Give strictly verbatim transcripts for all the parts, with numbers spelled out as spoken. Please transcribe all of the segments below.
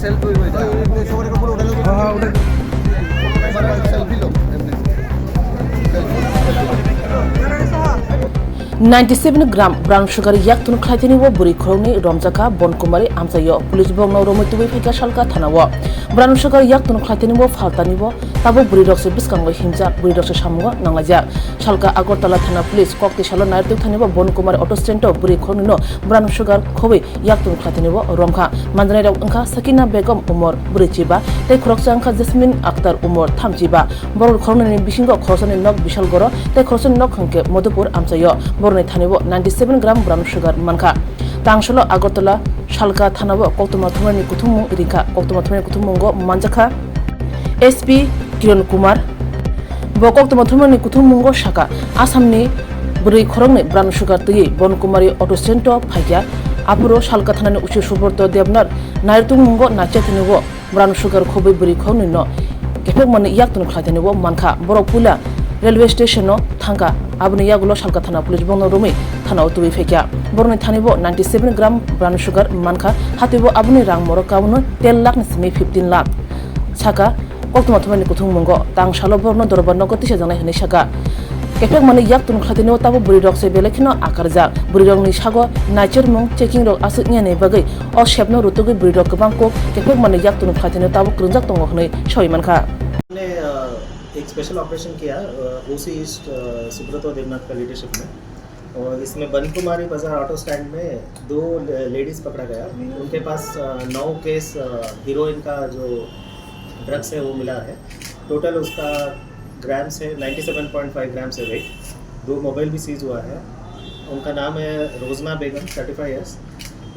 সেলফি হয়ে যায়। হ্যাঁ, হ্যাঁ, ওটা। সেলফি লো, এমনি। Ninety seven gram brown sugar yak tun khlaitini bo bwrwi khoroknwi romjakha Bonkumari amchaio. Police bokno romwi tubui phaikha Salka thanao. Brown sugar yak tun khlaitini bo phaltani bo tabuk bwrwi rok se bwskango himjak, bwrwi rok se samungo nanglaijak. Salka Agartala thana police kok tisalo naitok thani bo Bonkumari auto stand o bwrwi khoroknwi no brown sugar khobwi yak tun khlaitini bo romkha. Manjanai rok wngkha Sakina Begum umor bwrwi chiba tei khoroksa wngkha Jasmine Akhtar umor tham chiba. Borok khoroknwi ni bisingo khoroksani nok Bishalgoro tei khoroksani nok hwnkhe Madhupur amchaio. Borokni thani bo ninety seven gram brown sugar mankha. Tangsalo Agartala Salka thanao koktwma thumnani kuthumung ringkha. Koktwma thumnani kuthummungo manjakha S P Kiran Kumar. Bo koktwma thumnani kuthummungo sakha, Assamni bwrwi khoroknwi brown sugar twiwi Bonkumari auto stand o phaikha. Aphuru Salka thanani usi Subrata Debnath nairwtwngmungo nachaithani o brown sugar khobwi bwrwi khoroknwi no kephek manwi yak tun khlaithani o mankha. Borok puila railway station o thangkha, aboni yagulo Salka thana police bokno romwi thana o tubui phaikha. Borokni thani bo ninety seven gram brown sugar mankha, hatwi bo aboni rang morok kabono ten lakh ni simi fifteen lakh. Saka koktwma thumnani kuthummungo tangsalo borokno dorbar nogo tisajaknai hwnwi sakha. Kephek manwi yak tun khlaitini o tabuk bwrwi rok se belai kheno akarjak. Bwrwi rokni sago naichermung checking rok aswk wngyani bagwi o sepno rutugwi bwrwi rok kwbang kok kephek manwi yak tun khlaitini o tabuk kwrwngjak tongo hwnwi sawi mankha. हमने, अ, एक special operation किया, अ, ओसी ईस्ट, अ, सुब्रतो देवनाथ का लीडरशिप में। और इसमें बनकुमारी बाजार auto stand में दो ले-, लेडीज पकड़ा गया। उनके पास, अ, नौ केस, अ, हीरोइन का जो ड्रग्स है, वो मिला है। टोटल उसका ग्राम्स है, ninety seven point five grams है वेट। दो मोबाइल भी सीज हुआ है। उनका नाम है रोजना बेगम, थर्टी फ़ाइव ईयर्स,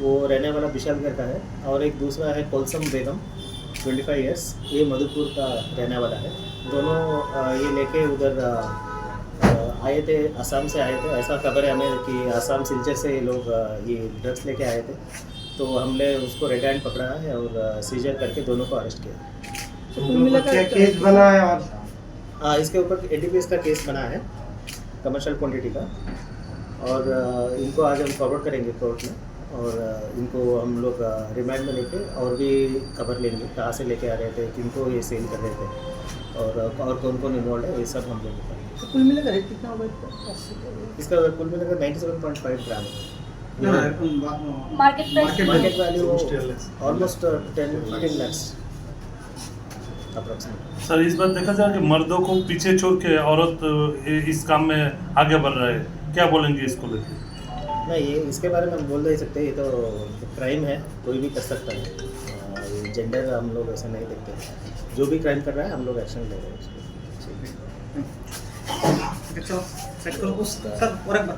वो रहने वाला विशालगढ़ का है। और एक दूसरा है कोलसम बेगम, ट्वेंटी फ़ाइव ईयर्स, ये मधुपुर का रहने वाला है। दोनों, अ, ये लेके उधर, अ, अ, आए थे, असम से आए थे। ऐसा खबर है हमें कि असम सिलचर से ये लोग, अ, ये ड्रग्स लेके आए थे, तो हमने उसको रेड हैंड पकड़ा है और, अ, सीजर करके दोनों को अरेस्ट किया। तो कुल मिलाकर क्या केस बना है और हाँ, इसके ऊपर एनडीपीएस का केस बना है, कमर्शियल क्वांटिटी का। और, अ, इनको आज हम फॉरवर्ड करेंगे कोर्ट में और, अ, इनको हम लोग, अ, रिमांड में लेके और भी खबर लेंगे, कहाँ से लेके आ रहे थे, किनको ये सेल कर रहे थे और, अ, और कौन-कौन इन्वॉल्व है, ये सब हम लोग बताएंगे। तो कुल मिलाकर रेट कितना होगा इसका? इसका कुल मिलाकर नाइंटी सेवन पॉइंट फ़ाइव ग्राम है। ना, ना, market price. Market value almost ten fifteen lakh. Approximate. Sir, इस बार देखा जाए कि मर्दों को पीछे छोड़ के औरत, अ, इस काम में आगे बढ़ रहा है, क्या बोलेंगे इसको लेके? नहीं, ये, इसके बारे में हम बोल नहीं सकते, ये तो क्राइम है, कोई भी कर सकता है। अ, ये जेंडर हम लोग ऐसा नहीं देखते हैं। जो भी क्राइम कर रहा है, हम लोग एक्शन ले रहे हैं उसको। ठीक है। चलो, सेट करो। सर, और एक बार।